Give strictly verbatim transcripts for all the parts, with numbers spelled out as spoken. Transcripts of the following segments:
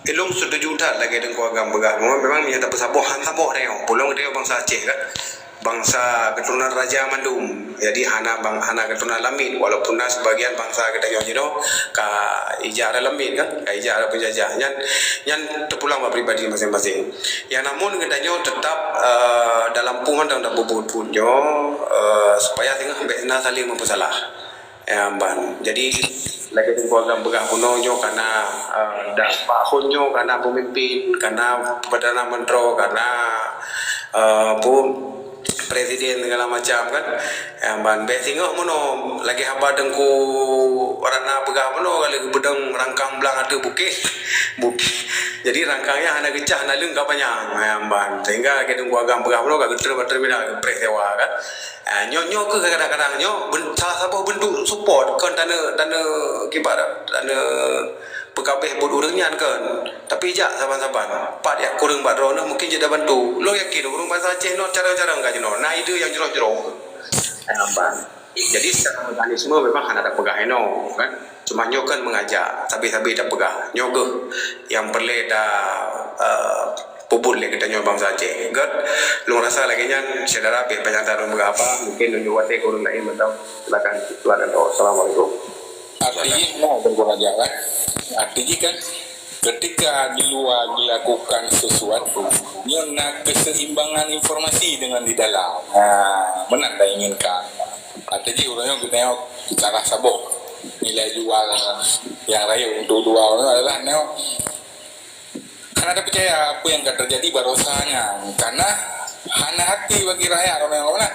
Ilong setuju that lagée Teungku Agam peugah, memang meunyoe tapeusaboh, han saboh tanyoe. Ulôn geutanyoe bansa Aceh kan. Bansa keturunan raja mandum. Jadi hana bang, hana keturunan lamiet, walaupun na sebagian bansa geutanyoe jinoe ka ijak rot lamiet kan, ka ijak rot peujajah. Nyan, nyan teupulang bak pribadi maséng-maséng. Nyang namun geutanyoe teutap, eh, dalam peue mantong tapeubuet-buet nyoe, eh, supaya singoh bék na saling meupeusalah. Ya, ban. Jadi, lagée Teungku Agam peugah bunoe nyoe kana, eh, dak bak phon nyoe kana pemimpin, kana perdana menteri, kana, eh, pu-, presiden segala macam kan. Ya, ban. Bék singoh bunoe lagée haba Teungku Ratna peugah bunoe kali geupeudong rangkang blang ateueh bukét. Bukét. Jadi rangkang nyan hana geucah, hana leung ka panyang. Ya, ban. Sehingga lagée Teungku Agam peugah bunoe ka geutrön bak terminal, geupreh sewa kan. Ah, nyoe, nyoe kheueh kadang-kadang nyoe ben-, salah saboh bentuk support, kon tane, tane kiban, tane peukabeh buet ureuëng nyan kon. Tapi jak saban-saban, pat jak kureueng bak droeneuh mungkin jeuet tabantu. Lôn yakin ureuëng bansa Aceh nyoe carông-carông ka jinoe, na ide nyang jroh-jroh. Ah, ban. Jadi secara mekanisme memang hana tapeugah inoe kan. Cuma nyoe kan mengajak, sabe-sabe tapeugah. Nyoe kheueh nyang peureulée ta, eh, peubuet lé geutanyoe bansa Aceh. Göt, lôn rasa lagée nyan, syedara, bék panyang that lôn peugah haba, mungkin lôn jok watée keu ureuëng laén mantong. Silakan, silakan. Oh, assalamualaikum. Arti jih na, Teungku Raja, kan? Arti jih kan, ketika di luar dilakukan sesuatu, nyoe na keseimbangan informasi dengan di dalam. Ha, meunan tainginkan. Arti jih uroe nyoe geutanyoe salah saboh nilai jual nyang rayeuk untuk dua uroe nyoe adalah nyoe hana tapeucaya apa nyang ka teujadi barosa nyan, karena hana arti bagi rakyat uroe nyoe na.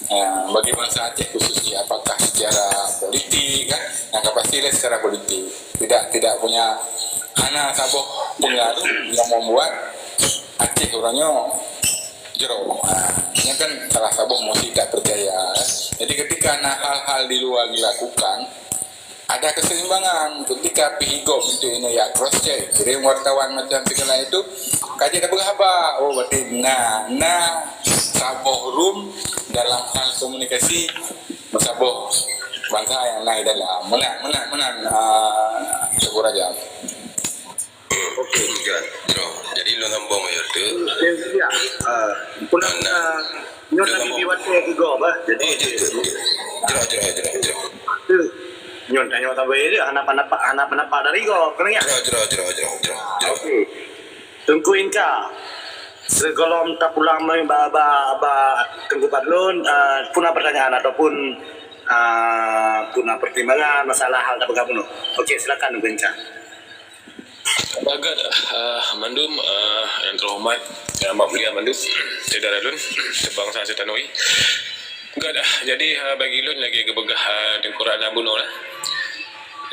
Ha, bagi bansa Aceh khususnya, apakah secara politik, kan? Nyang ka pasti lah secara politik. Tidak, tidak punya, hana saboh pengaruh yang membuat Aceh uroe nyoe jroh. Ha, nyan kan salah saboh motif tak percaya. Jadi ketika na hal-hal di luar dilakukan, ada keseimbangan. Ketika pih gob itu ini ya cross check, kirim wartawan macam segala itu, ka jeuet tapeugah haba. Oh, berarti na, na saboh room dalam hal komunikasi meusaboh bansa nyang na di dalam. Meunan, meunan, meunan, ah, Teungku Raja. Okey, jroh. Jadi lôn sambung, ya, tu. Ya, ya. Ah, pulang, ah, nyoe tadi di watée keu gob, ah. Jadi, oh, jroh, jroh, jroh. Jroh, jroh, jroh, jroh. Tu. Nyoe tanyoe sabe je, hana pendapat, hana pendapat dari gob, keuneuk ya? Jroh, jroh, jroh, jroh, jroh, jroh. Okey. Teungku Inca, sigohlom tapulang mai ba, ba, ba Teungku Fadlun, ah, peue na pertanyaan ataupun, ah, peue na pertimbangan masalah hal tapeugah bunoe? Okey, silakan Teungku Inca. Bagat, eh, mandum, eh, nyang terhormat, nyang amat mulia mandum, syedara lôn, sebangsa seutanoh. Bagat, jadi, eh, bagi lôn lagée geupeugah, eh, Teungku Ratna bunoe lah.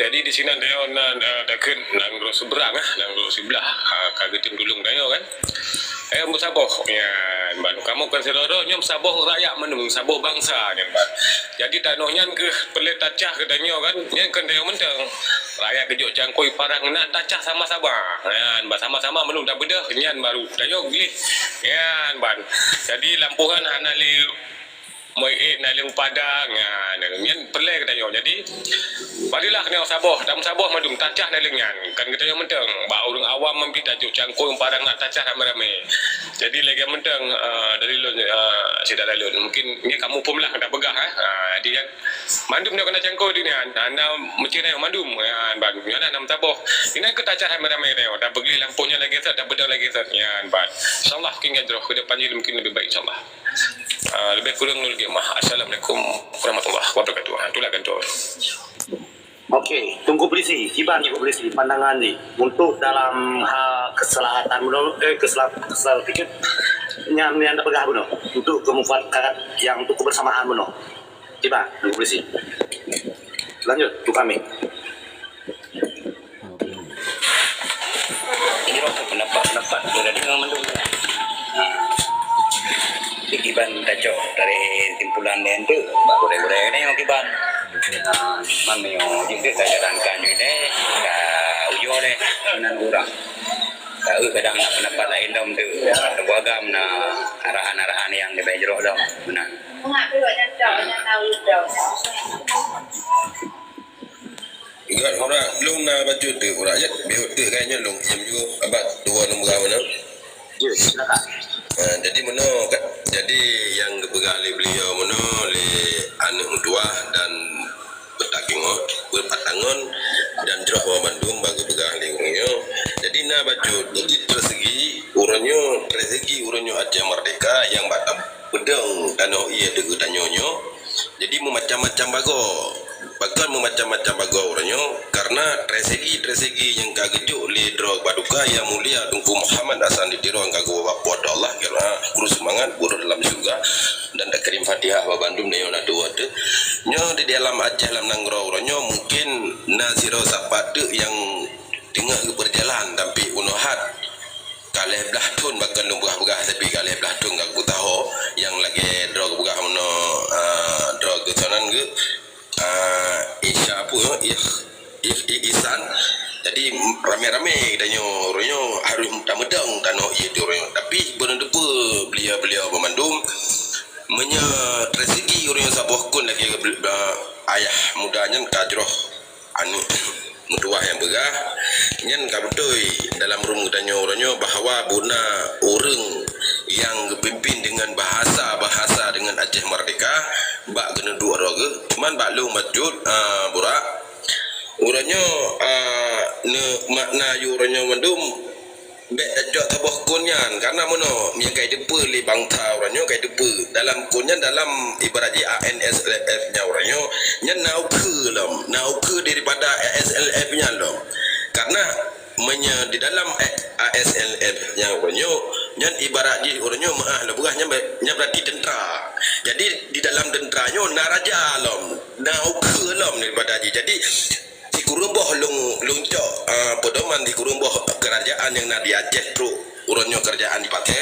Jadi di sinan tanyoe na, na, takheun nanggroe seubrang, eh, nanggroe siblah, eh, ka geutem tulông tanyoe kan. Eh, meusaboh, nyan, ban kamoe kon sidroe-droe, nyoe meusaboh rakyat mandum, meusaboh bansa nyan, ban. Jadi tanoh nyan kheueh peureulée tacah geutanyoe kan, nyan kon tanyoe mantong. Rakyat geujok cangkôi parang na tacah sama-sama. Nyan, ban sama-sama meunurot tabeudôh, nyan baru tanyoe gleh. Nyan, ban. Jadi lampôh nyan hana lé meuék naleueng padang, nyan, nyan peureulée geutanyoe. Jadi, marilah tanyoe saboh, tameusaboh mandum tacah naleueng nyan. Kan geutanyoe mantong, bak ureuëng awam man pih tajok cangkôi parang na tacah ramé-ramé. Jadi lagée mantong, eh, dari lôn, eh, syedara lôn. Mungkin nyoe kamoe phom lah tapeugah, eh. Ah, jadi nyan, mandum nyoe keuneuk cangkôi di nyan, hana meucéna mandum, nyan ban, nyoe na meusaboh. Inan keu tacah ramé-ramé nyoe, tapeugleh lampôh nyan lagée sot, tabeudôh lagée sot, nyan ban. Insyaallah mungkin ka jroh, ke depan nyoe mungkin lebih baik insyaallah. Ah, lebih kurang nul gemah. Assalamualaikum warahmatullahi wabarakatuh. Ah, itulah kan tu. Okey, Teungku Polisi, kiban Teungku Polisi pandangan jih untuk dalam hal keselamatan bunoe, eh, keselam-, keselamatan nyan nyang tapeugah bunoe untuk kemufakat yang untuk kebersamaan bunoe. Kiban Teungku Polisi. Lanjut, tu kami. Ijroh pendapat-pendapat tu dah dengar mandum. Ha. Di kiban tacok dari simpulan dia tu, bak gurée-gurée ni kiban. Ha, memang nyoe juga ka jalankan ni deh, ka ujoe deh, nan urang. Ka, eh, kadang nak pendapat lain dong tu. Teungku Agam na arahan-arahan yang lebih jroh dong. Benar. Kat urat lôn na bacut teuk urat jeuet. Bihot teuk kan nyoe lôn iem ju abat dua lôn peugah meunoe. Ya, silakan. Ah, jadi meunoe kan, jadi nyang geupeugah lé beliau meunoe lé aneuk meutuah dan beutakingok, beupatangon dan jroh banmandum bak geupeugah lé ureuëng nyoe. Jadi na bacut, jadi dari segi ureuëng nyoe, dari segi ureuëng nyoe Aceh Merdeka nyang bak tam- peudong tanoh ié deuh geutanyoe nyoe. Jadi meumacam-macam bagoe. Pakon meumacam-macam bagoe uroe nyoe? Karena dari segi, dari segi nyang ka geujok lé droe Paduka Yang Mulia Teungku Muhammad Hasan di Tiro nyang ka geuwafat Allah, kira kru seumangat, buet dalam syeuruga dan takirim Fatihah bak bandum dan nyang na dua tu. Nyoe di dalam Aceh lam nanggroe uroe nyoe mungkin na sidroe sapat teuk nyang teungoh geupeurjalan tapi unoe hat ka lhèe blah thon bahkan lôn peugah-peugah tapi ka lhèe blah thon ka geutanyoe nyang lagèe droe geupeugah meunoe, ah, droe geutanyoe geuh, ah, Isya apa, Ikh, Ikh, Ikh Ihsan. Jadi ramè-ramè geutanyoe uroe nyoe harôh tameudong tanoh ié uroe nyoe. Tapi beuneuteupeu beliau-beliau banmandum meunyoe dari segi uroe nyoe saboh kon lagèe, ah, ayah muda nyan ka jroh aneuk meutuah nyang peugah, nyan ka beutôi dalam rumoh geutanyoe uroe nyoe bahwa buna ureuëng nyang geupimpin deungon bahasa-bahasa deungon Aceh Merdeka bak geuneuduek droe geuh. Cuman bak lôn bacut, ah, Burak, uroe nyoe, ah, neu-, makna yôh uroe nyoe mandum bèk tacok saboh kon nyan, karena meunoe nyang ka jiteupeue lé bansa uroe nyoe ka jiteupeue dalam kon nyan dalam ibarat jih A N S L F nyan uroe nyoe nyan na ukheue lom, na ukheue daripada A S L F nyan lom. Karena meunyoe di dalam A S L F nyan uroe nyoe nyan ibarat jih uroe nyoe meu'ah lôn peugah nyan, nyan berarti tentera. Jadi di dalam tentera nyoe na raja lom, na ukheue lom daripada jih. Jadi sikureueng boh lôn, lôn cok, ah, peudoman sikureueng boh keurajaan nyang na di Aceh trok uroe nyoe keurajaan dipaké.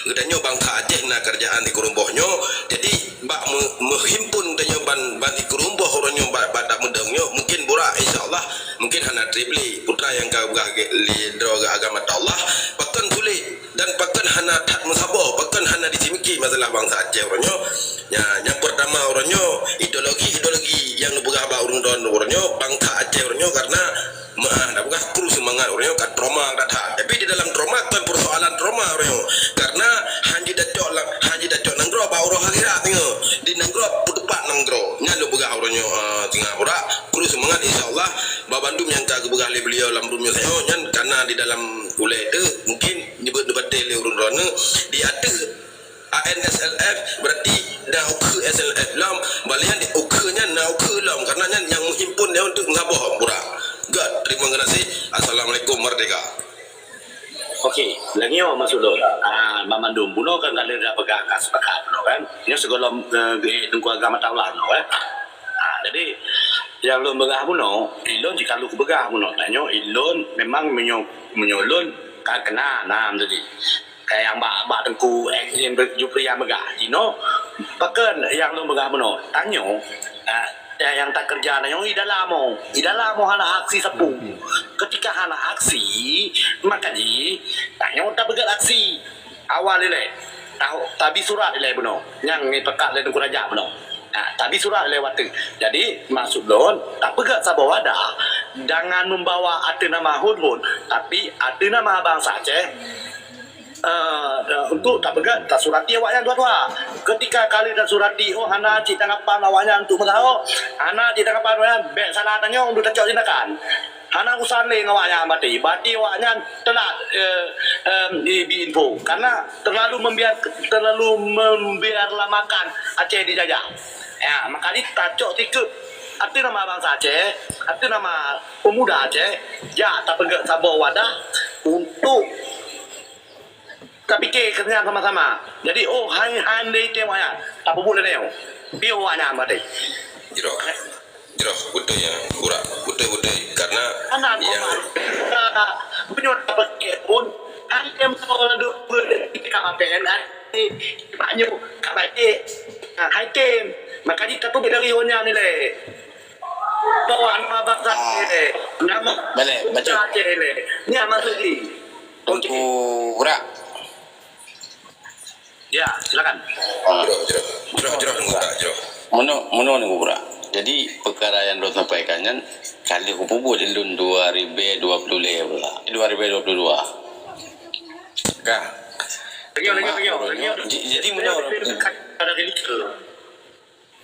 Geutanyoe bansa Aceh na keurajaan sikureueng boh nyoe. Jadi bak meu-, meuhimpun tanyoe ban, ban sikureueng boh uroe nyoe bak, bak tameudong nyoe mungkin Burak insya Allah mungkin hana treb lé putra nyang ka peugah lé droe agama Allah. Pakon sulet dan pakon hana that meusaboh, pakon hana jisimiki masalah bansa Aceh uroe nyoe. Nya, nyang peurtama uroe nyoe, ideologi-ideologi nyang neupeugah bak ureuëng droe uroe nyoe, bansa Aceh uroe nyoe karena meu'ah na peugah kru seumangat uroe nyoe ka trauma that-that. Tapi di dalam trauma kon persoalan trauma uroe nyoe. Karena hana jitacok lam, hana jitacok nanggroe bak uroe akhirat singoh. Di nanggroe peuteupat nanggroe. Nyan lôn peugah uroe nyoe, ah, singoh Burak, kru seumangat insya Allah bak bandum nyang ka geupeugah lé beliau lam rumoh singoh nyan karena di dalam ulèe tu mungkin nyebut neubaté lé ureuëng droe nyoe di ateueh A N S L F berarti na ukheue S L F lom, balian ukheue nyan na ukheue lom, karena nyan nyang meuhimpun nyan untuk meusaboh Burak. Gèt, terima kasih. Assalamualaikum, merdeka. Okey, lagèe nyoe maksud lôn. Ah, banmandum bunoe kan ka lheueh dah peugah ka sepakat bunoe kan. Nyoe sigohlom, eh, geuék Teungku Agam Attaullah bunoe kan. Ah, jadi nyang lôn peugah bunoe, ilôn jikalu kupeugah bunoe. Tanyoe ilôn memang meunyoe, meunyoe lôn ka keunan, nah, jadi. Kaya nyang bak, bak Teungku Jupri nyang peugah jinoe, pakon nyang lôn peugah bunoe, tanyoe, ah, nyang takeureuja tanyoe i dalam, oh, i dalam, oh, hana aksi sapeue. Ketika hana aksi, maka jih tanyoe tapeugèt aksi. Awai ilèe, ta-, tabi surat ilèe bunoe, nyang neupakat lé Teungku Rajak bunoe. Nah, tabi surat ilèe watèe. Jadi maksud lôn, tapeugèt saboh wadah, jangan membawa ateueh nama Hun-Hun, tapi ateueh nama bansa Aceh. Eh, untuk tapeugah, tasurati awaknyan dua-dua. Ketika kali tasurati, oh, hana cit tanggapan awaknyan untuk meusaho, hana cit tanggapan awaknyan, bèk salah tanyoe untuk tacok tindakan. Hana urusan lé ngon awaknyan berarti. Berarti awaknyan telat, eh, em, di, di info. Karena terlalu membiar-, terlalu membiarlamakan Aceh dijajah. Ya, maka jih tacok sikeup ateueh nama bansa Aceh, ateueh nama pemuda Aceh, jak tapeugah saboh wadah untuk Tapike keu nyan sama-sama. Jadi, oh, hai, hai, dei teuh awaknyan. Tapeubuet lagèe nyoe. Piôh awaknyan berarti. Jroh. Jroh, beutôi nyan, Burak. Beutôi, beutôi. Karena anak yang bukan. Meunyoe tapike pun, hai, tem, kalau duk, ka P N I, Pak Nyu, ka baik. Hai, tem. Maka jih tapeubuet dari awaknyan nilai. Bawa nama bangsa, ah, eh, nama, balek, baca. Aceh, eh. Ni maksud jih. Okey. Teungku Burak. Ya, silakan. Ah. Jroh, jroh. Jroh, jroh, Teungku Burak, jroh. Meunoe, meunoe Teungku Burak. Jadi, peukara nyang lôn sampaikan nyan ka lheueh kupeubuet lôn dua ribèe dua puluh lhèe pula. Dua ribèe dua puluh dua. Ka. Teungoh, teungoh, teungoh, teungoh. Jadi, jadi meunoe.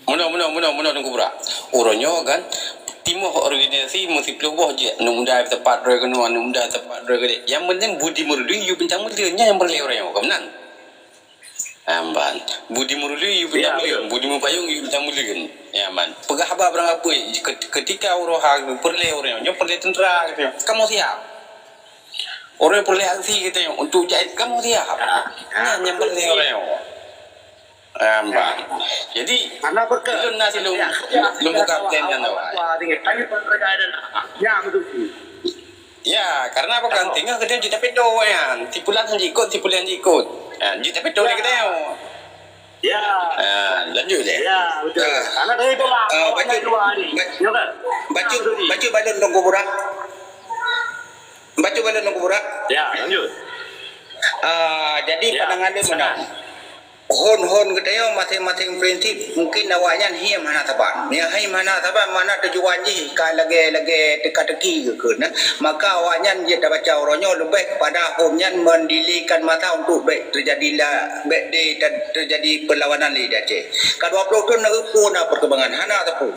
Meunoe, meunoe, meunoe, meunoe Teungku Burak. Uroe nyoe kan, timoh organisasi meusiplôh boh jeuet, aneuk muda teupat droe keunoe, aneuk muda teupat droe keudéh. Nyang penting budi meureuleuen yue bintang mulia, nyan nyang peureulèe uroe nyoe, kon meunan. Amban. Budi meureuleuen yue bintang mulia, budi meupayong yue bintang mulia. Ya, man. Peugah haba barang apui, ket-, ketika uroe ha peureulèe uroe nyoe, nyoe peureulèe teuntra gitu. Kamoe siap. Uroe peureulèe aksi gitu, untuk jahit kamoe siap. Nyan nyang peureulèe uroe nyoe. Em, bah. Jadi, karena betul. Lôn na silôn, lôn buka plan nyan awai. Ya, karena apa kan tinggal kita jeuet tapeutoe nyan. Sipulan jikot, sipulan jikot. Ha, jeuet tapeutoe lé kita. Ya. Ha, lanjut je. Ya, betul. Karena dari itu lah, baca, baca, baca balon dong kuburan. Baca balon dong kuburan. Ya, lanjut. Ah, jadi pandangan dia mana? Hon-hon geutanyoe maséng-maséng prinsip, mungkin awaknyan hiem hana saban. Nyang hiem hana saban mana tujuan jih ka lagèe-lagèe teuka-teuki geukheun, maka awaknyan jeuet tabaca uroe nyoe leubeh kepada hon nyan mendirikan masa untuk bèk teujadi la-, bèk di-, teujadi perlawanan lé di Aceh. Ka dua ploh thon na peue na perkembangan, hana teupeu.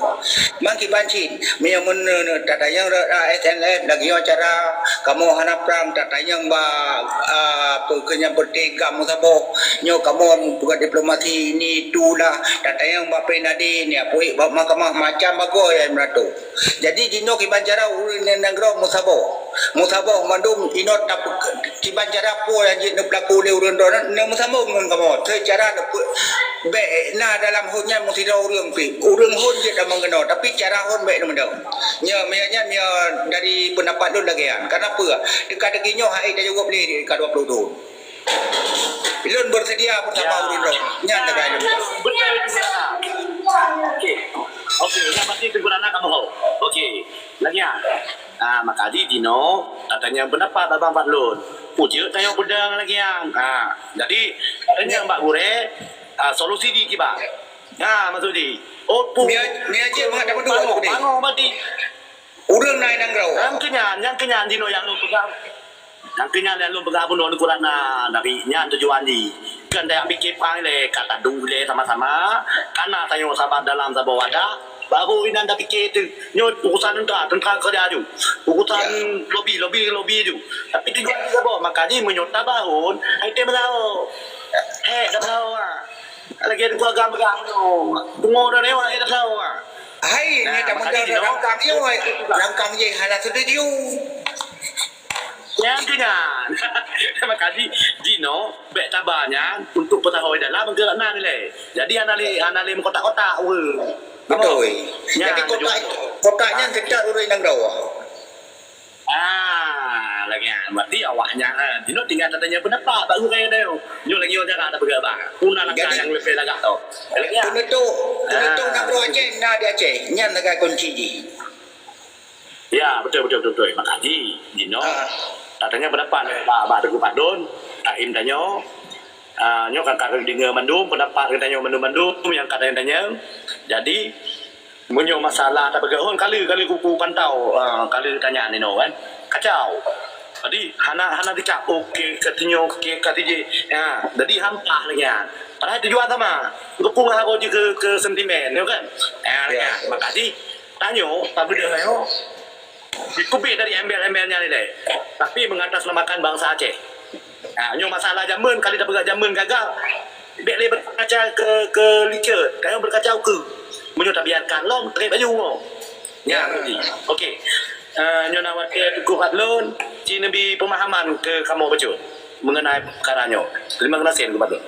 Mangkiban cit, meunyoe meuneu tatanyong rot A S N F lagèe nyoe cara kamoe hana prang tatanyong bak, ah, peue keu nyang peureuteh gam meusaboh. Nyoe kamoe peugah diplomasi ini itulah tatanyong bak P N A D ni, apui bak mahkamah macam bagoe ya meurato. Jadi jinoe kiban cara ureueng nanggroe meusaboh. Meusaboh mandum inot tap-, kiban cara peue nyang jeuet neupeulaku lé ureueng droeneuh, neumeusaboh ngon kamoe. Seucara neupeu-, bèk na dalam hon nyan meusidroe ureueng pih. Ureueng hon jeuet tamong keunoe, tapi cara hon bèk neumeudoe. Nyoe, meunyoe nyan, meunyoe dari peundapat lôn lagèe nyan. Karena peue? Teuka-teuki nyoe hana tajaweueb lé di ka dua ploh thon. Lôn beuseudia beusama ureueng droe. Nyan teuka lôn. Betul itu, Saudara. Okey. Okey, nyan pasti Teungku Nana kamoe ho. Okey. Lagèe nyan. Ah, maka di dinoe, tatanyong peundapat abang bak lôn. Peue jeuet tanyoe peudong lagèe nyan. Ah, jadi, tatanyong bak gurèe, ah, solusi di kiban. Nah, maksud di. Oh, pu-, Mia-, mia jeuet mangat dapat dua, bangoh, Budi. Bangoh mati. Ureueng na inong rau. Nyang keunyan, nyang keunyan dinoe nyang lôn peugah. Nyang keunyan nyang lôn peugah bunoe ukuran na dari nyan tujuan di. Kan dak pike prang lé, ka tadu lé sama-sama. Kana tanyoe saban dalam saboh wadah. Baru inan tapike tu. Nyoe urusan teuntra, teuntra keureuja aju. Urusan lobi, lobi, lobi aju. Tapi tujuan di saboh, maka di meunyoe tabaron, hai teuh meulawa. Hek, tabaron, ah. Lagèe dua gam peugah nyoe. Pungo dah lewat, eh, dah tahu, ah. Hai, ni dah mengganggu langkah dia, hai. Langkah dia hana setuju. Nyang tu nyan. Maka di, dinoe, bèk taba nyan, untuk peutahôi dalam, gerak na nilai. Jadi, hana lé, hana lé meukotak-kotak, weh. Betul. Jadi, kotak, kotak nyan tetap ureueng inong rau. Ah, lagèe nyan. Berarti awaknyan, ha, dinoe tinggai tatanyong peundapat bak gurèe nyoe. Nyoe lagèe nyoe cara tapeugah bang. Puna langkah nyang leubeh lagak tu. Lagèe nyan. Peunutôp, peunutôp nanggroe Aceh na di Aceh. Nyan lagèe kunci jih. Ya, betul, betul, betul, betul. Maka di, dinoe, tatanyong peundapat bak, bak Teungku Fadlon, Taim tanyoe, ah, nyoe kan ka deungoe mandum, peundapat geutanyoe mandum-mandum nyang ka tanyong-tanyong. Jadi, meunyoe masalah tapeugah, oh, kali, kali kuku pantau, ah, kali tanya ninoe kan. Kacau. Jadi, hana, hana dicap, oke, katinyoe, oke, katijih. Ya, jadi hampah lagèe nyan. Padahai tujuan sama. Geupeue harôh jih keu, keu sentimen, nyoe kan. Ya, lagèe nyan. Maka di, tanyoe, tabeudôh tanyoe. Dikubit dari embel-embel nyan ilèe. Tapi mengatasnamakan bangsa Aceh. Ha, nyoe masalah jameun, kali tapeugah jameun gagal. Bèk lé berkaca ke, ke liket, tanyoe berkaca ukeue. Meunyoe tabiarkan lom, trép aju nyoe. Nyan, okey. Eh, nyoe na watèe Teungku Fadlon, ci neubi pemahaman keu kamoe bacut mengenai peukara nyoe. Terima kasih Teungku Fadlon.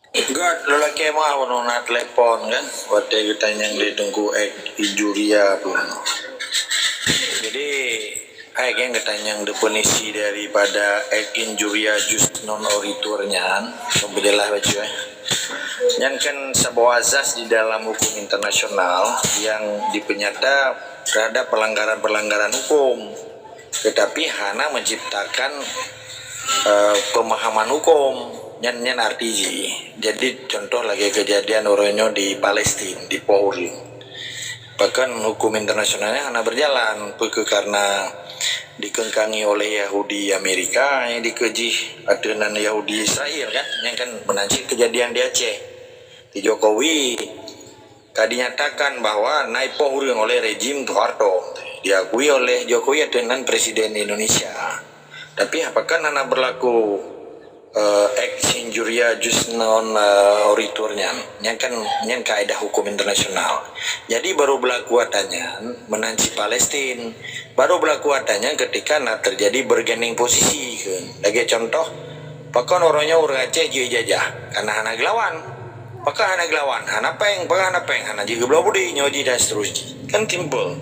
Göt, lôn lakèe meuah bunoe na telepon kan, watèe geutanyong lé Teungku Ed Injuria pun. Jadi, hai kan geutanyong definisi daripada Ed Injuria jus non oritur nyan, lôn peujeulaih bacut, eh. Nyan kan saboh azas di dalam hukum internasional yang dipenyata terhadap pelanggaran-pelanggaran hukum. Tetapi hana menciptakan, eh, pemahaman hukum. Nyan, nyan arti jih. Jadi, contoh lagèe keujadian uroe nyoe di Palestina, dipoh ureueng. Bahkan hukum internasionalnya hana berjalan, peu kheueh karena dikeungkangi oleh Yahudi Amerika, nyang dikeue jih ateueh nan Yahudi Israel kan, nyan kan meunan cit keujadian di Aceh. Di Jokowi ka dinyatakan bahwa na ipoh ureueng oleh rejim Soeharto, diakui oleh Jokowi ateueh nan Presiden Indonesia. Tapi apakah hana berlaku eh, ex injuria jus non eh, oritur nyan. Nyan kan nyan kaedah hukum internasional. Jadi baru berlaku ata nyan meunan cit Palestin. Baru berlaku ata nyan ketika na terjadi bergaining posisi ke. Lagèe contoh, pakon uroe nyoe ureueng Aceh jijajah karena hana geulawan. Pakon hana geulawan, hana péng, pakon hana péng, hana jigeubloe budi nyoe jih dan seterusnya. Kan simple.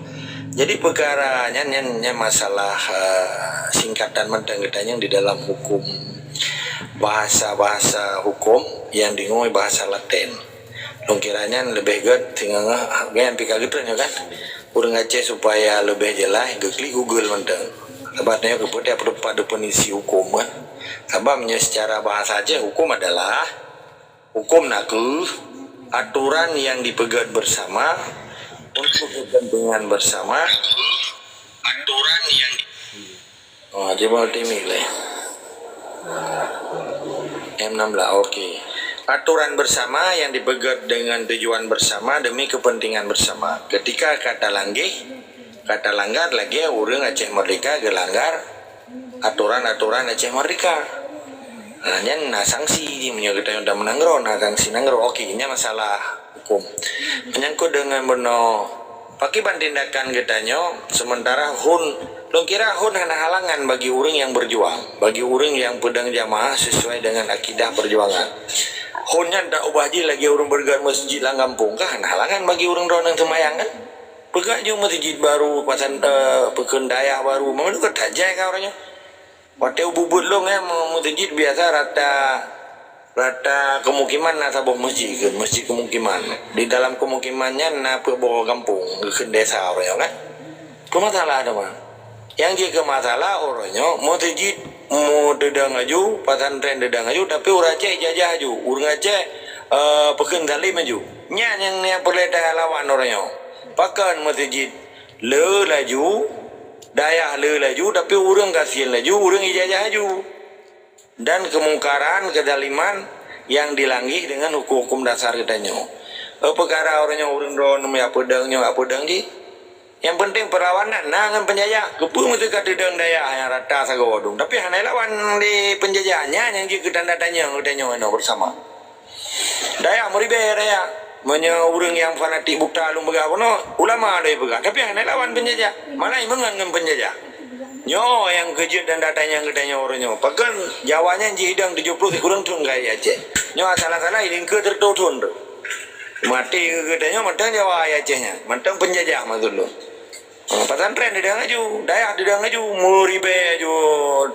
Jadi peukara nyan nyan nyan masalah eh, singkatan mantong geutanyoe di dalam hukum bahasa-bahasa hukum yang dingui bahasa Latin. Lôn kira nyan leubeh gèt singoh nyan pih ka geutrön nyoe kan. Ureueng Aceh supaya leubeh jeulaih geuklik Google mantong. Sabab nyoe geupeugah definisi hukum kan. Sabab nyoe secara bahasa Aceh hukum adalah hukum nakeuh aturan yang dipeugèt bersama untuk kepentingan bersama. Aturan yang Oh, Haji Multimi leh. M enam belas, oke. Aturan bersama yang dipeugèt dengan tujuan bersama demi kepentingan bersama. Ketika kata langgeh, kata langgar lagèe ureueng Aceh Merdeka geulanggar aturan-aturan Aceh Merdeka. Nah, nyan na sanksi jih meunyoe geutanyoe dan meunanggroe, na sanksi nanggroe. Oke, nyan masalah hukum. Menyangkut dengan bunoe Pakiban tindakan geutanyoe, sementara hon, lôn kira hon hana halangan bagi ureueng nyang berjuang, bagi ureueng nyang peudong jamaah sesuai dengan akidah perjuangan. Hon nyan taubah jih lagèe ureueng beureugat meuseujid lam gampông, kan hana halangan bagi ureueng droeneuh seumayang, kan? Peugah ju meuseujid baru, pasan, eh, peukheun dayah baru, meunurot tajai ka uroe nyoe. Watèe ubeuet-ubeuet lôn, eh, meu-, meuseujid biasa rata, rata keumukiman na saboh meuseujid, meuseujid keumukiman. Di dalam keumukiman nyan na peuet boh gampông, geukheun desa uroe nyoe kan. Peue masalah teuma? Nyang jeuet keu masalah uroe nyoe, meuseujid meuteudong laju, pesantren teudong laju, tapi ureueng Aceh jajah laju, ureueng Aceh, eh, peukheun zalim laju. Nyan nyang, nyang peureulèe talawan uroe nyoe. Pakon meuseujid le laju, dayah le laju, tapi ureueng gasien laju, ureueng ijajah laju. Dan keumungkaran, keuzaliman nyang dilanggeh deungon huköm-huköm dasar geutanyoe. Eh, peukara uroe nyoe ureueng droeneuh jak peudong nyoe, jak peudong jih. Nyang peunteng peulawanan na ngon peunjajah. Keupeue meuteukah teudong dayah nyang rata sagoe dum, tapi hana lawan lé peunjajah? Nyan nyang jeuet keu tanda tanyong geutanyoe inoe beusama. Dayah meuribèe dayah. Meunyoe ureueng nyang fanatik buta lôn peugah bunoe, ulama lôn peugah, tapi hana lawan peunjajah. Malah meungon ngon peunjajah. Nyoe nyang keujeuet dan datang nyang geutanyoe uroe nyoe. Pakon Jawa nyan jih idang tujoh ploh sikureueng thon ka di Aceh. Nyoe salah-salah ilingkeue teureutôh thon tu. Maté geutanyoe mantong Jawa di Aceh nyan, mantong peunjajah maksud lôn. Ha, pesantren didang laju, dayah didang laju, meuribèe laju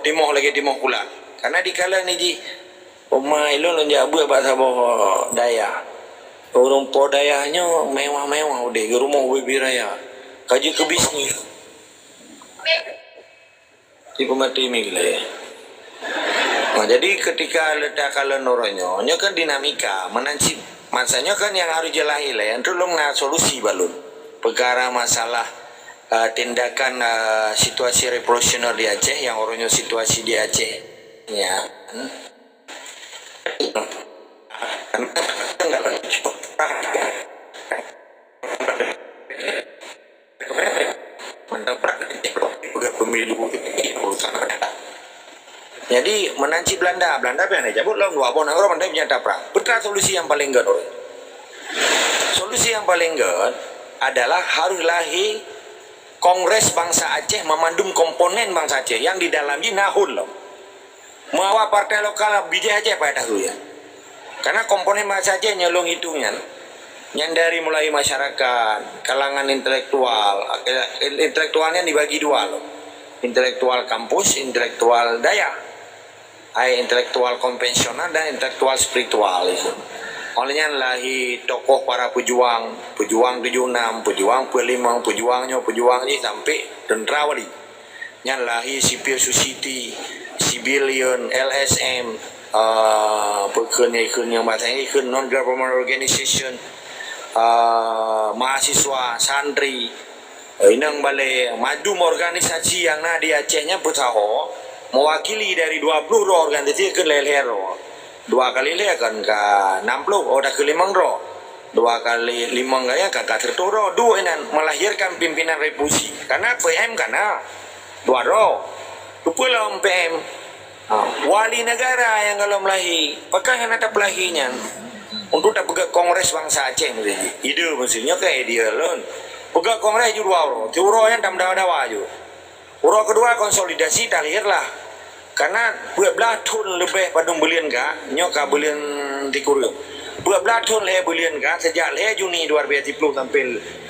timoh lagèe timoh kulat. Karena dikalon jih Uma ilôn lôn jak beuet bak saboh dayah. Ureueng po dayah nyoe mewah-mewah udép, geurumoh ubé-ubé raya. Ka jeuet keu bisnis. Di peumaté miglé. Nah, jadi ketika leuta kalon uroe nyoe, nyoe kan dinamika, meunan cit masa nyoe kan nyang harôh jeulahi lé, entu lôn na solusi bak lôn. Peukara masalah, eh, tindakan, eh, situasi revolusioner di Aceh, nyang uroe nyoe situasi di Aceh nyan. Jadi, meunan cit Belanda, Belanda pih hana cabot lom dua boh nanggroe, Belanda pih nyata prang. Peue solusi nyang paleng gèt? Solusi nyang paleng gèt adalah harôh lahé Kongres Bangsa Aceh meumandum komponen bangsa Aceh nyang di dalam jih na hon lom. Meuawa partai lokal bijéh Aceh payah tahu ya. Karena komponen bangsa Aceh nyoe lôn hitung nyan. Nyan dari mulai masyarakat, kalangan intelektual, intelektual nyan dibagi dua loh. Intelektual kampus, intelektual dayah. Hai intelektual konvensional dan intelektual spiritual itu. Oleh nyan lahé tokoh para pejuang, pejuang tujuh enam, pejuang empat lima, pejuang nyoe, pejuang jih sampai tentara wali. Nyan lahé civil society, civilian, L S M, ah, peue kheun, ikheun nyang bahasa Inggréh, ikheun non government organization, ah, mahasiswa, santri, inong balè, madum organisasi nyang na di Aceh nyan peusaho mewakili dari dua puluh droe organisasi keu lhèe-lhèe droe. Dua kali lhèe kan ka enam puluh, oh, dah keu limong droe. Dua kali limong gaya kan ka seratus droe. Dua inan melahirkan pimpinan revolusi. Karena P M kana dua droe. Keupeue lom P M? Ha, wali negara nyang gohlom lahé, pakon hana tapeulahé nyan? Untuk tapeugöt Kongres Bansa Aceh meusti jih. Ide meusti nyoe kan idea lôn. Peugöt kongres ju dua uroe, siuroe nyan tameudawa-dawa ju. Uroe keudua konsolidasi talahé lah. Karena peuet blah thon leubeh padum buleuen ka, nyoe ka buleuen sikureueng. Peuet blah thon lhèe buleuen ka, sejak lhèe Juni dua ribu dua puluh sampai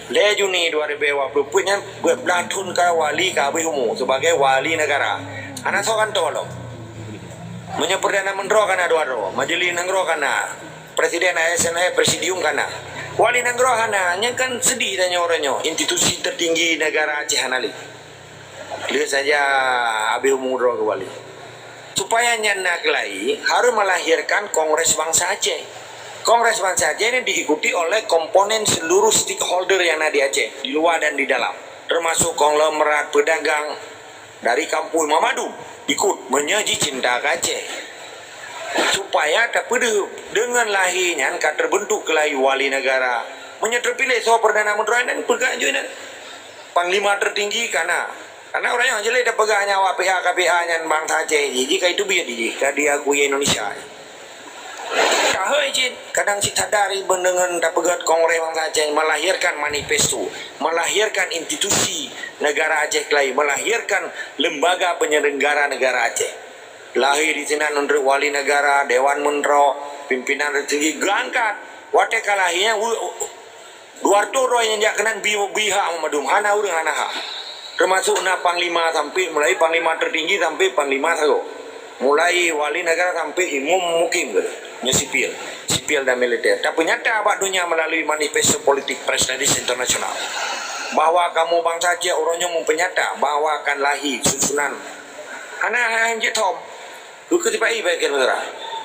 lhèe Juni dua ribu dua puluh peuet nyan, peuet blah thon ka wali ka habéh umu sebagai wali negara. Hana soe gantoe lom. Meunyoe Perdana Menteri kana dua droe, Majelis Nanggroe kana, Presiden A S N F, Presidium kana. Wali nanggroe hana, nyan kan sedih tanyoe uroe nyoe, institusi tertinggi negara Aceh hana lé. Lheueh saja habéh umu droe keu wali. Supaya nyan na keulai, harus melahirkan Kongres Bansa Aceh. Kongres Bansa Aceh ini diikuti oleh komponen seluruh stakeholder yang na di Aceh, di luar dan di dalam, termasuk konglomerat, pedagang, dari kampus mandum ikut meunyoe jicinta keu Aceh. Supaya tapeudeuh deungon lahé nyan ka terbentuk keulai wali negara. Meunyoe terpilih soe Perdana Menteri nyan peugah ju nyan. Panglima tertinggi kana. Karena ureueng nyoe jeuleh tapeugah nyan awak pihak ka pihak nyan bansa Aceh jih, jih ka iteubiet jih, ka diakui Indonesia. Tahôi cit, kadang cit sadar iban deungon tapeugöt Kongres Bansa Aceh melahirkan manifesto, melahirkan institusi negara Aceh keulai, melahirkan lembaga penyelenggara negara Aceh. Lahé di sinan nurot wali negara, dewan menteri, pimpinan tertinggi geuangkat. Watèe ka lahé nyan, Dua reutôh droe nyang jak keunan bi, bi hak mandum, hana ureueng hana hak. Termasuk na panglima sampai, mulai panglima tertinggi sampai panglima sagoe. Mulai wali negara sampai imum mukim ke, nyoe sipil, sipil dan militer. Tapeunyata bak dunia melalui manifesto politik press release internasional bahwa kamoe bansa Aceh uroe nyoe meupeunyata bahwa akan lahé susunan. Hana, hana jeuet thom. Keu sipa-i bak kira-kira.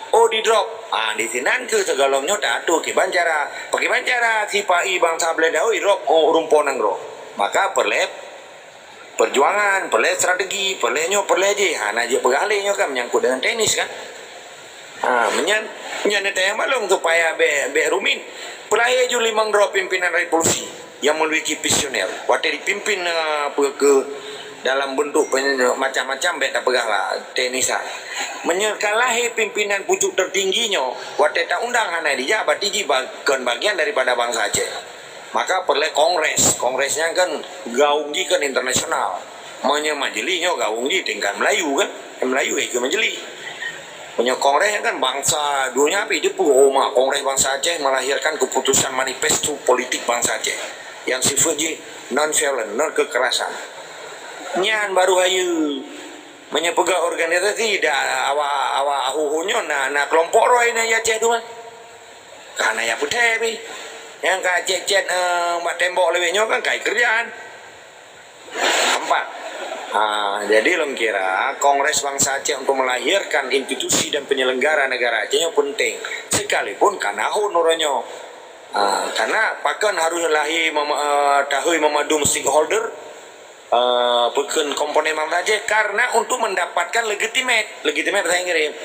Oh, di drop. Ah, di sinan keuh sigohlom nyoe taatur kiban cara. Pakiban cara sipa-i bansa Belanda, oh, i drop, oh, ureueng po nanggroe. Maka peureulèe perjuangan, peureulèe strategi, peureulèe nyoe, peureulèe jih. Hana jeuet peugah lé nyoe kan menyangkut dengan teknis kan. Ha, meunyan, nyan neutanyong bak lôn supaya bèk, bèk rumit. Peulahé ju limong droe pimpinan revolusi nyang memiliki visioner. Watèe dipimpin, eh, peue keuh dalam bentuk peny-, macam-macam bèk tapeugah lah, teknis lah. Meunyoe ka lahé pimpinan pucuk tertinggi nyoe, watèe ta-undang hana dijak, berarti jih ba-, kon bagian daripada bansa Aceh. Maka peureulèe kongres. Kongres nyan kan gaung jih kan internasional. Meunyoe majelis nyoe gaung jih tingkat Melayu kan. Melayu ya ke majelis. Meunyoe kongres nyan kan bansa dunia pih dipeugah, oh, ma, Kongres Bansa Aceh melahirkan keputusan manifesto politik bansa Aceh yang sifat jih non violent, non kekerasan. Nyan baru hayeue. Meunyoe peugah organisasi, dah awak, awak ahu-ahu nyoe na, na kelompok roh na di Aceh tu kan. Ka na nyang peuthèe pih. Nyang ka cèt-cèt, eh, bak tembok leubeh nyoe kan kai keureuja. Empat. Ha, jadi lôn kira Kongres Bansa Aceh untuk melahirkan institusi dan penyelenggara negara Aceh nyoe penting. Sekalipun ka na hon uroe nyoe. Ha, karena pakon harus lahé mema-, eh, tahôi memadum stakeholder, eh, peue kheun komponen bansa Aceh karena untuk mendapatkan legitimate, legitimate bahasa Inggris,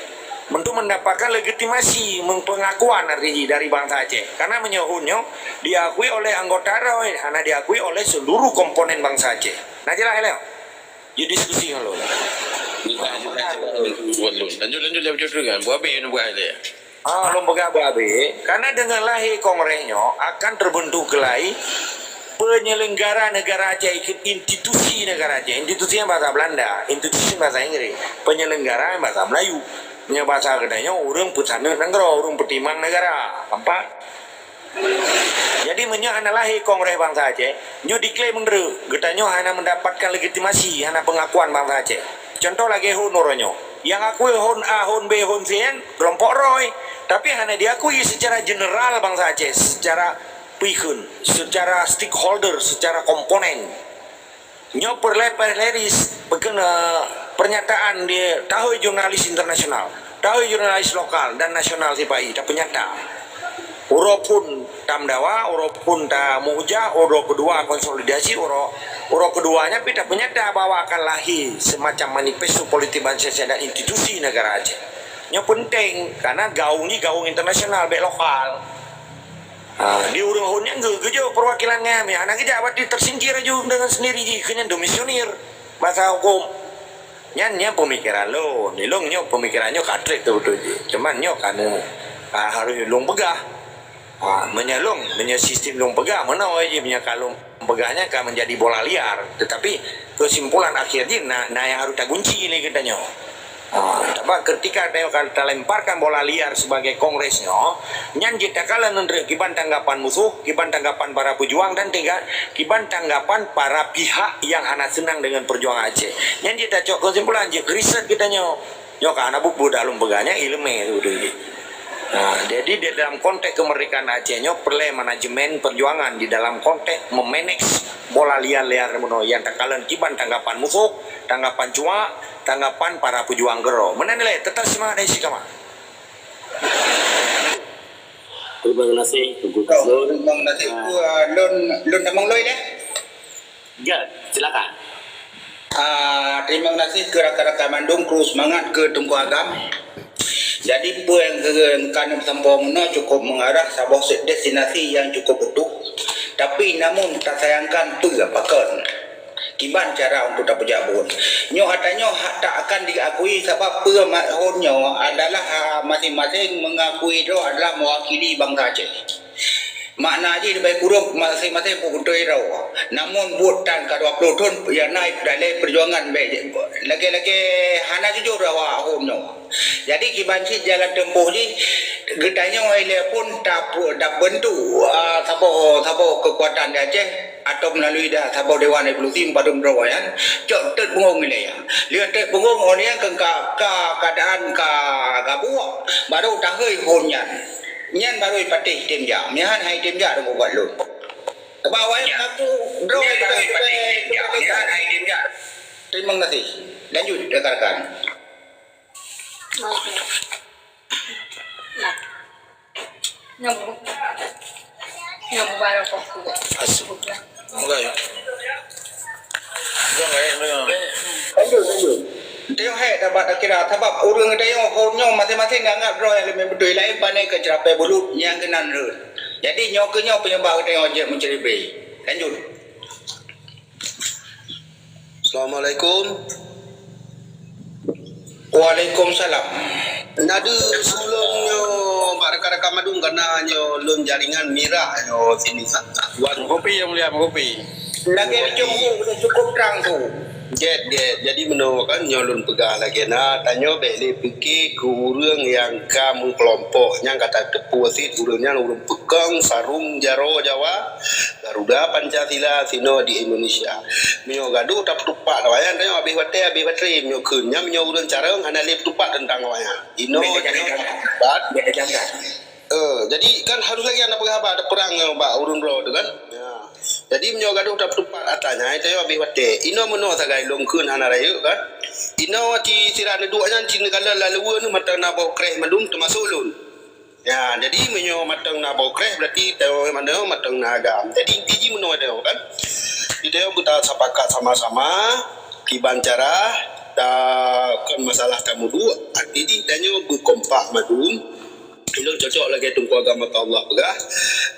untuk mendapatkan legitimasi, pengakuan dari, dari bansa Aceh. Karena meunyoe hon nyoe diakui oleh anggota roh, hana diakui oleh seluruh komponen bansa Aceh. Nah, jelas lé. Jadi diskusi ngon lôn. Lanjut, lanjut, lanjut, lanjut, lanjut, lanjut, lanjut, buat habis, buat habis. Ah, lôn peugah bah habéh, karena deungon lahé kongres nyoe akan terbentuk keulai penyelenggara negara Aceh, institusi negara Aceh. Institusi nyan bahasa Belanda, institusi bahasa Inggris, penyelenggara bahasa Melayu. Nyoe bahasa geutanyoe ureueng peusaneut nanggroe, ureueng peutimang negara. Nampak? Jadi meunyoe hana lahé Kongres Bansa Aceh, nyoe diklaim meunurot geutanyoe hana mendapatkan legitimasi, hana pengakuan bansa Aceh. Contoh lagèe hon uroe nyoe. Nyang akui hon A, hon B, hon C nyan kelompok roh, tapi hana diakui secara general bansa Aceh, secara peue kheun, secara stakeholder, secara komponen. Nyoe peureulèe press release, peue kheun, eh, pernyataan di tahôi jurnalis internasional. Tahu jurnalis lokal dan nasional sipai tapeunyata. Uroe phon tameudawa, uroe phon tamuhujah, uroe keudua konsolidasi, uroe, uroe keudua nyan pih tapeunyata bahwa akan lahé seumacam manifesto politik bansa dan institusi negara Aceh. Nyoe peunteng, karena gaung nyoe gaung internasional, bék lokal. Ha, di ureuëng hon nyan geu-, geujok peuwakilan ngai, hana geujak, berarti tersingkir aju dengan sendiri jih, keu nyan demisioner bahasa hukum. Nyan, nyan pemikiran lôn. Ilong nyoe pemikiran nyoe ka treb beutôi jih. Cuman nyoe ka nu, ha, harus lôn peugah. Ha, meunyoe lôn, meunyoe sistem lôn peugah, meunoe jih meunyoe ka lôn peugah nyan ka menjadi bola liar. Tetapi kesimpulan akhir jih na, na nyang harus tagunci lé geutanyoe. Ha, sabab ketika tanyoe ka talemparkan bola liar sebagai kongres nyoe, nyan jeuet takalon ngon kiban tanggapan musoh, kiban tanggapan para pejuang dan tingga-, kiban tanggapan para pihak yang hana senang dengan perjuangan Aceh. Nyan jeuet tacok kesimpulan, jeuet riset geutanyoe. Nyoe ka hana buet-buet dah lôn peugah nyan ileumèe tu beutôi jih. Ha, jadi di dalam konteks kemerdekaan Aceh nyoe peureulèe manajemen perjuangan di dalam konteks memanage bola liar-liar bunoe nyang takalon kiban tanggapan musoh, tanggapan cuak, tanggapan para pejuang keudroe. Meunan lé, tetap semangat dan istiqamah. Terima kasih, Teungku Fazlun. Terima kasih. Ah. Ku, ah, lôn, lôn tamong lôn ya. Ya, silakan. Ah, terima kasih keu rakan-rakan mandum, kru semangat keu Teungku Agam. Jadi, peue nyang keu-, keuneuk sampoe meunoe cukup mengarah saboh destinasi nyang cukup utuh. Tapi, namun tasayangkan peue pakon. Kiban cara untuk tapeujak buet. Nyoe ata nyoe hak tak akan diakui sabab peue ma-, hon nyoe adalah, ah, masing-masing mengakui droe adalah mewakili bangsa Aceh. Makna jih leubeh kureueng masing-masing peubeutôi droe. Namun buet tan ka dua ploh thon nyang na daleh peujuangan bèk lagèe-lagèe hana jujur awak hon nyoe. Jadi, kiban cit jalan tempoh jih, geutanyoe ilèe phon tapu-, tabentuk, ah, saboh, saboh keukuatan di Aceh atau melalui da-, saboh Dewan Revolusi padum droe nyan, cok teuk peungong ilèe nyan. Lheueh teuk peungong, oh, nyan ka, ka, ka keadaan ka gabuek, baru tahôi hon nyan. Nyan baru ipatéh item jak. Meuhan hai item jak deungon buet lôn. Teuma awaknyan mengaku droe. Nyan baru ipatéh item jak. Meuhan hai item jak. Terima kasih. Lanjut, rakan-rakan. Nah. Nyambung. Nyambung barang kok. Asu. Mulai. Jangan, eh, memang. Lanjut, lanjut. Teuh hai dapat akhirat. Sabab ureueng teuh hon nyoe masing-masing anggap droe nyang leubeh beutôi laén pane keu ceurapée bulut nyang keunan rhot. Jadi nyoe keuh nyoe penyebab teuh jeuet meuceureubai. Lanjut. Assalamualaikum. Waalaikumsalam. Nade sulong nyoe bak rakan-rakan mandum kana nyoe lôn jaringan mirah nyoe sini. Wan. Kopi yang mulia, kopi. Lagèe di Cunggu udah cukup terang tu. Get, get. Jadi meunoe kan nyoe lôn peugah lagèe na, tanyoe bèk lé pike keu ureueng nyang ka meukelompok, nyang ka tateupeue cit ureueng nyan ureueng peukong sarong jaroe Jawa. Garuda Pancasila sinoe di Indonesia. Meunyoe gadoh tapeutupat awaknyan, tanyoe habéh watèe, habéh baterai. Meunyoe kheun nyan, meunyoe ureueng carông hana lé peutupat teuntang awaknyan. Inoe tanyoe tapeutupat. Eh, jadi kan harus lagèe na peugah haba ada perang ngon bak ureueng droe tu kan. Ya. Jadi meunyoe gadoh tapeutupat ata nyan, tanyoe habéh watèe. Inoe meunoe sagai lôn kheun hana rayeuk kan. Inoe ci sira neuduek nyan ci neukalon lam luweue nyoe mantong na boh kreh mandum teumasok lôn. Ya, jadi meunyoe mantong na boh kreh, berarti tanyoe mantong na agam. Jadi inti jih meunoe tanyoe kan. Jadi tanyoe beuta sapakat sama-sama kiban cara ta-, kon masalah tameuduek, arti jih tanyoe beukompak mandum. Ilôn cocok lagèe Teungku Agam mata Allah peugah,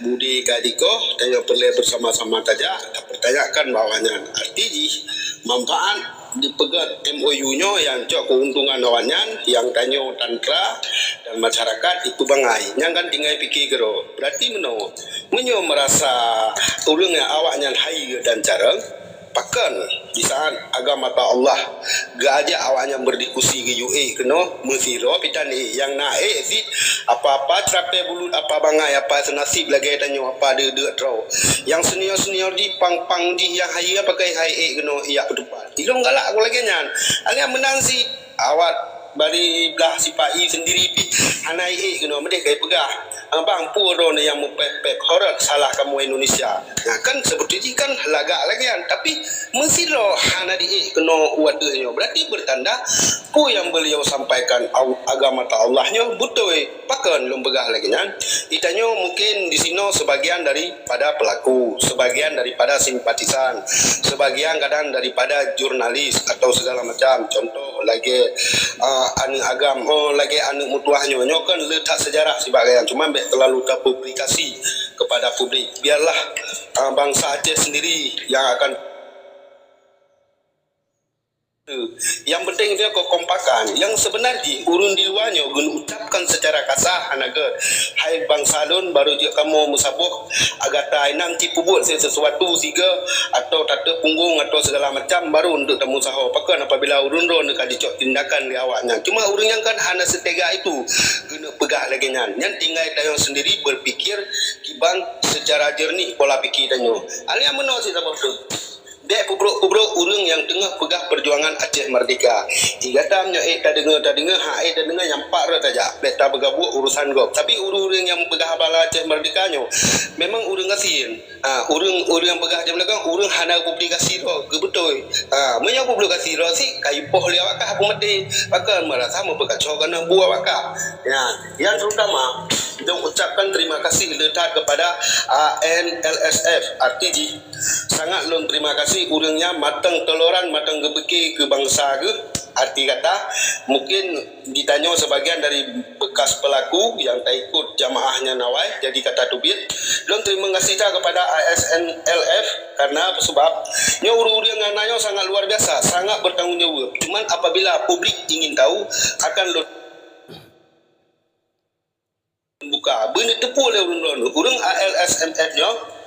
budi ka dikoh, tanyoe peureulèe beusama-sama tajak, tapeurtanyakan bak awaknyan. Arti jih, manfaat dipeugöt M O U nyoe nyang cok keuntungan awaknyan, nyang tanyoe tantra dan masyarakat itu bangai. Nyang kan tinggai pike keudroe. Berarti meunoe, meunyoe meurasa ureueng nyang awaknyan hai dan carông, pakon di saat agam mata Allah geuajak awaknyan berdiskusi geuyue ék keunoe, meusidroe pih tan ék. Nyang na ék cit apa-apa ceurapée bulut, apa bangai, apa seunasib lagèe tanyoe, apa deuk-deuk droe. Nyang senior-senior jih, pang-pang jih nyang hai, apa keuh hai ék keunoe ijak peutupat. Ilôn galak lagèe nyan. Alèh meunan cit awak bari blah sipa-i sendiri pih hana ék keunoe meudeh kai peugah. Ah, bang, peue droeneuh nyang meupép-pép, horot salah kamoe Indonesia. Nah, kan seubeutoe jih kan lagak lagèe nyan, tapi meusidroe hana di ék keunoe u ateueh nyoe. Berarti beutanda Peue nyang beliau sampaikan au-, agama ta Allah nyoe beutôi. Pakon lôn peugah lagée nyan? Geutanyoe mungken disinoe sebagian daripada pelaku, sebagian daripada simpatisan, sebagian kadang daripada jurnalis atau segala macam. Contoh lagée, ah, aneuëk agam, oh, lagée aneuëk meutuwah nyoe. Nyoe kan le that sejarah sibak gaya, cuma bék terlalu terpublikasi kepada publik. Biarlah, ah, bangsa Aceh sendiri yang akan Yang penting dia kekompakan. Yang sebenar jih, ureuëng di luwa nyoe geuucapkan secara kasar hana gét. Hai bansa lôn, barô jeuet kamoe meusaboh gata inong ci peubuet se-, sesuatu siga atau tateuk punggong atau segala macam, baru untuk tameusahoe. Pakon apabila ureuëng droeneuh ka jicok tindakan lé awaknyan. Cuma ureuëng nyan kan hana seutega itu geuneuk peugah lagée nyan. Nyan tinggai tanyoe sendiri berpikir kiban secara jernih pola pikir tanyoe. Alèh meunoe sit saboh teuk. Bék peubrok-peubrok ureuëng nyang teungoh peugah peujuangan Aceh Merdeka. Di gata meunyoe ék tadeungoe, tadeungoe, han ék tadeungoe, nyang pat rot tajak. Bék tabeugabuek urusan gob. Tapi ureuëng-ureuëng nyang peugah haba Aceh Merdeka nyoe memang ureuëng gasien. Ha, ureuëng, ureuëng nyang peugah Aceh Merdeka, ureuëng hana publikasi droe, geubeutôi. Ha, meunyoe publikasi droe sit, ka ipoh lé awak kah peumaté. Pakon meurasa meupeukaco keunan bu awak kah. Ya, yang terutama, lôn ucapkan terima kasih le that kepada A N L S F, arti jih Sangat lôn terima kasih ureuëng nyan mantong teuloran, mantong geupike keu bansa geuh. Arti kata, mungkin geutanyoe sebagian dari bekas pelaku nyang taikot jamaah nyan awai, jadi ka tateubiet. Lôn terima kasih that kepada A S N L F karena sebab nyoe ureuëng-ureuëng nyang na nyoe sangat luar biasa, sangat bertanggung jawab. Cuman apabila publik ingin tahu, akan lôn buka. Beuneuteupeue lé ureuëng droeneuh, ureuëng A L S M F nyoe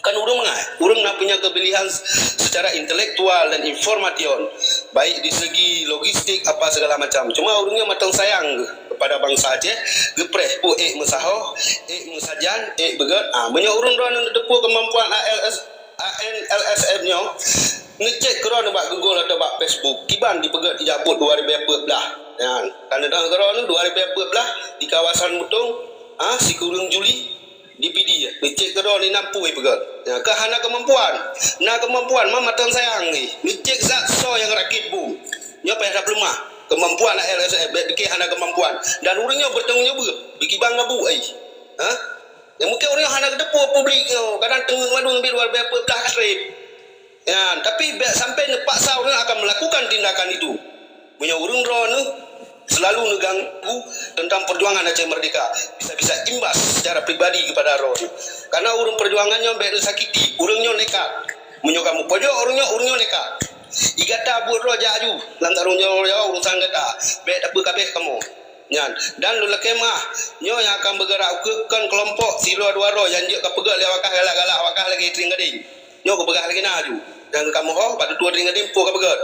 kan ureuëng mangat, ureuëng na punya keubilehan secara intelektual dan information, baik di segi logistik apa segala macam. Cuma ureuëng nyoe mantong sayang kepada bansa Aceh, geupreh peue ék meusahoe, ék meusajan, ék beugét. Ah, meunyoe ureuëng droeneuh neuteupeue kemampuan A L S, A N L S F nyoe, neucék keudroe nibak Google atau bak Facebook, kiban jipeugét ijak buet dua ribu dua puluh blah. Nyan, ka neudong keudroe nyoe dua ribu dua puluh blah di kawasan Butong, ha, sikureueng Juli di Pidie. Neucék keudroe inan peue jipeugét. Nyan, ka hana keumampuan. Na keumampuan, ma mantong sayang jih. Neucék zat soe nyang rakét bom. Nyoe payah tapeuleumah. Keumampuan A L S F, bék pike hana keumampuan. Dan ureuëng nyoe beutanggung jaweueb, beukiban gabu ai. Ha? Nyang mungken ureuëng nyoe hana geuteupeue publik nyoe, kadang teungeut mandum ubit luar biasa peue blah kasrib. Nyan, tapi bék sampai neupaksa ureuëng akan melakukan tindakan itu. Meunyoe ureuëng droeneuh selalu neuganggu tentang perjuangan Aceh Merdeka, bisa-bisa imbas secara pribadi kepada droeneuh. Karena ureuëng perjuangan nyoe bék neusakiti, ureuëng nyoe nekat. Meunyoe kamoe pojok ureuëng nyoe, ureuëng nyoe nekat. Di gata buet droe jak aju, lam tarong nyoe urusan gata, bék tapeukabeh kamoe. Nyan, dan lôn lakée meuah, nyoe nyang akan beugerak ukeue kon keulompok sidroe dua droe nyang jeuet kapeugét lé awak kah galak-galak awak kah lagée teuing gadeng. Nyoe kupeugah lagée na aju. Dan kamoe ho, bak tutoe teuing gadeng po kapeugét.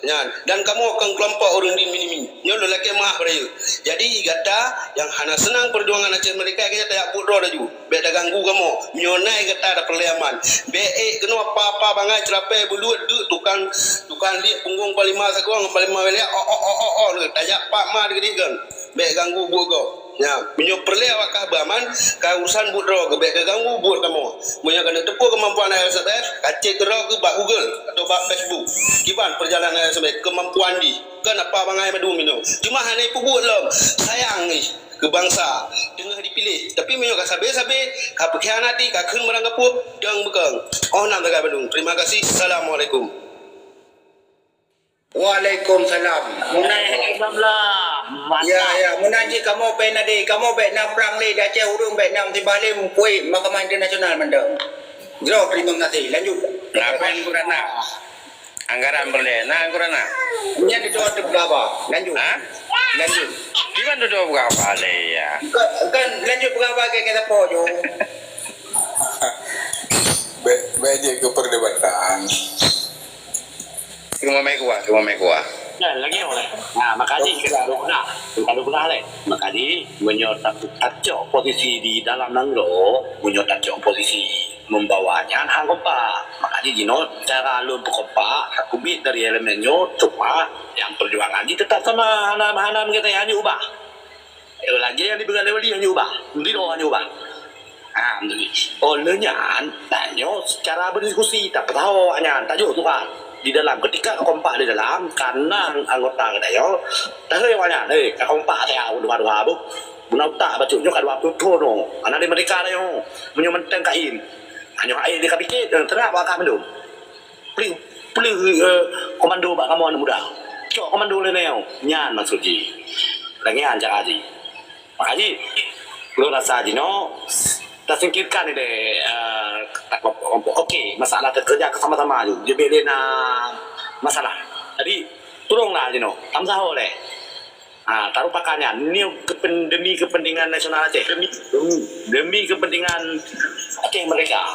Nyan, dan kamoe kon keulompok ureuëng di minimi. Nyoe lôn lakée meuah beurayeuk. Jadi, gata nyang hana seunang peujuangan Aceh Merdeka, gata jak buet droe laju. Bék taganggu kamoe. Meunyoe na gata tapeureulée aman, bék ék keunoe apa-apa bangai ceurapée beuluet deuk tukang, tukang liek punggong Panglima Sagoe ngon Panglima William, oh, oh, oh, oh, oh, tajak pat ma dikeudeh kan. Bék ganggu buet gob. Nyan, meunyoe peureulée awak kah beuaman, ka urusan buet droe, bék ganggu buet kamoe. Meunyoe ka neuteupeue keumampuan A L S F, kacek keudroe keu bak Google atau bak Facebook. Kiban perjalanan A L S F, keumampuan jih. Kon apa bangai mandum inoe. Cuma hana ipeubuet lom. Sayang jih. Keu bansa teungoh dipiléh. Tapi meunyoe ka sabe-sabe, ka peukhianati, ka kheun meurang gapuh, dong beukong. Oh, nam sagai bandum. Terima kasih. Assalamualaikum. Waalaikumsalam. Meunan, ya, ya, meunan cit kamoe pen ade, kamoe bék na prang lé, di Aceh ureuëng bék na meusibalim, kuit mahkamah internasional mandum. Jroh, terima kasih. Lanjut. Lapen kurana. Anggaran boleh. Nah, kurana. Nyan itu ada berapa? Lanjut. Ha? Lanjut. Gimana tu berapa lé ya? Kan, kan lanjut berapa ke kita po jo. Baik, baik dia ke perdebatan. Cuma mai kuah, cuma mai kuah. Ya, lagi orang. Nah, makanya kita dukung lah. Kita dukung lah leh. Makanya menyerta tacok posisi di dalam nanggroe, menyerta tacok posisi membawa nyan hang kompak. Makanya jinoe cara lôn peukompak, ka keubiet dari elemen nyoe, cuma yang perjuangan jih tetap sama, hana, hana meugeutée hana ubah. Eh, lagée nyang dipeugah lé Wali hana ubah, biro hana ubah. Ha, beutôi. Oh, lé nyan, tanyoe secara berdiskusi, tapeutahu awaknyan, tajok Tuhan. Di dalam, ketika ka kompak di dalam, kana anggota geutanyoe, tahe awaknyan, "Eh, ka kompak teuh dua-dua bu. Beuna utak bacut nyoe ka dua ploh thon nyoe. Hana lé merdeka tanyoe. Meunyoe mantong kain. Hanyoe aé lé ka picit, eh, teurak bak ka mandum. Peuleueh, peuleueh, eh, komando bak kamoe aneuk muda. Cok komando lé nyoe." Nyan maksud jih. Lagèe nyan cara jih. Maka jih, ulôn rasa jinoe, tasingkirkan ilèe, eh, kelompok-kelompok. Oke, masalah teukeureuja sama-sama ju. Jeuet lé na masalah. Jadi, tulonglah jinoe, tameusaho lé. Ha, talupakan nyan. Nyoe kepen-, demi kepentingan nasional Aceh. Demi, demi, demi kepentingan Aceh merdeka.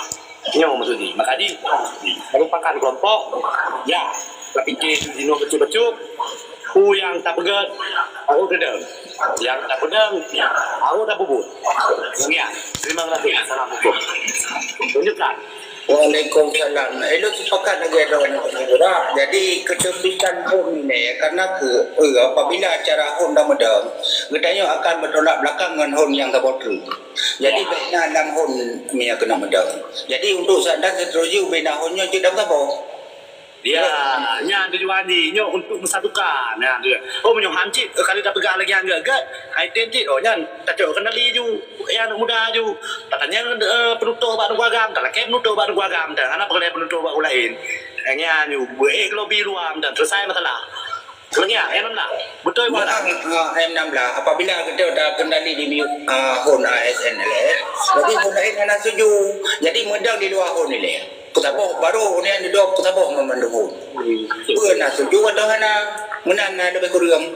Nyoe maksud jih. Maka jih, merupakan kelompok, ya, tapike jinoe bacut-bacut, peue nyang tapeugèt, harôh tadeung. Nyang tapeudong, harôh tapeubuet. Demikian. Terima kasih. Assalamualaikum. Tunjukkan. Waalaikumsalam. Eh, lôn sepakat lagèe droe nyoe. Jadi, kesempitan HUN ini, karena ke, eh, apabila acara HUN dah meudong, geutanyoe akan bertolak belakang ngon HUN nyang saboh treuk. Jadi, ya, bèk na lam HUN mi keuneuk meudong. Jadi, untuk sa-, dan seterusnya, ubé na HUN nyoe jeuet lam saboh. Ya, nyan tujuan jih. Nyoe untuk meusatukan. Nyan tu. Oh, meunyoe han cit, eh, ka lheueh tapeugah lagèe nyan gèt-gèt, hai tem cit. Oh, nyan tacok kendali ju. Ya, aneuk muda ju. Tatanyong, eh, peunutôh bak Teungku Agam, talakèe peunutôh bak Teungku Agam, dan hana peureulèe peunutôh bak ureueng laén. Nyan ju, beuék lobby luwa, dan selesai masalah. Lagèe nyan, M enam belas. Beutôi bukan? Memang, ah, M enam belas, apabila kita dah kendali di, ah, HUN A S N L F, jadi HUN laén hana setuju. Jadi, meudong di luwa HUN ilèe. Peusaboh, baru hunian dudoe peusaboh meumandum HUN. Hmm. Peue na setuju atau hana, meunan na leubeh kureueng.